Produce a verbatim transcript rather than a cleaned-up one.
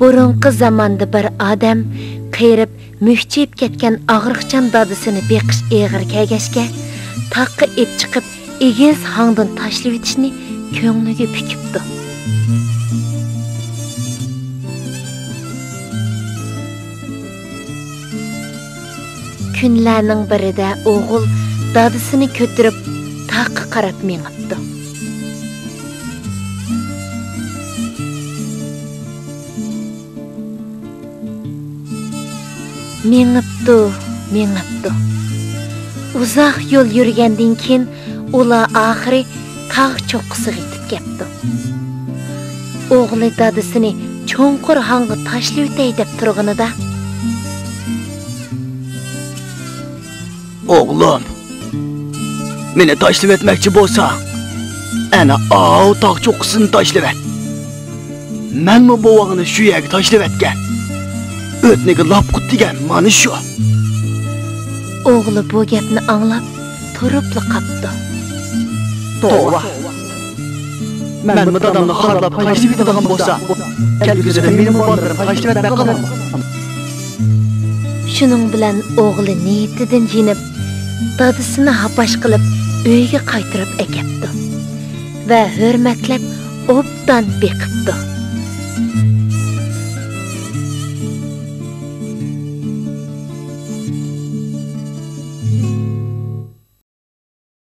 بۇرۇنقى زاماندا بىر ئادەم قېرىپ، مۈكچىيىپ كەتكەن ئاغرىقچان دادىسىنى بېقىش ئېغىر كەلگەچكە، تاغقا ئېلىپ چىقىپ، ئېگىز ھاڭدىن تاشلىۋېتىشنى كۆڭلىگە پۈكۈپتۇ. كۈنلەرنىڭ بىرىدە ئوغۇل دادىسىنى كۆتۈرۈپ، تاغقا قاراپ مېڭىپتۇ. مېڭىپتۇ، مېڭىپتۇ. ئۇزاق يول يۈرگەندىن كېيىن، ئۇلار ئاخىرى تاغ چوققىسىغا يېتىپ كەپتۇ. ئوغلى دادىسىنى چوڭقۇر ھاڭغا تاشلىۋېتەي دەپ تۇرغىنىدا، ئوغلۇم، مېنى تاشلىۋەتمەكچى بولساڭ، ئەنە ئاۋۇ تاغ چوققىسىنى تاشلىۋەت. مەنمۇ بوۋاڭنى شۇ يەرگە تاشلىۋەتكەن. ئۆتنىگە لاپ قۇت دېگەن مانا شۇ. ئوغلى بۇ گەپنى ئاڭلاپ، تۇرۇپلا قاپتۇ. توۋا! مەنمۇ دادامنى خارلاپ تاشلىۋېتىدىغان بولسام، كەلگۈسىدە مېنىمۇ بالىلىرىم تاشلىۋەتمەي قالارمۇ؟ شۇنىڭ بىلەن ئوغلى نىيىتىدىن يېنىپ، دادىسىنى ھاپاش قىلىپ ئۆيىگە قايتۇرۇپ ئەكەپتۇ ۋە ھۆرمەتلەپ ئوبدان بېقىپتۇ.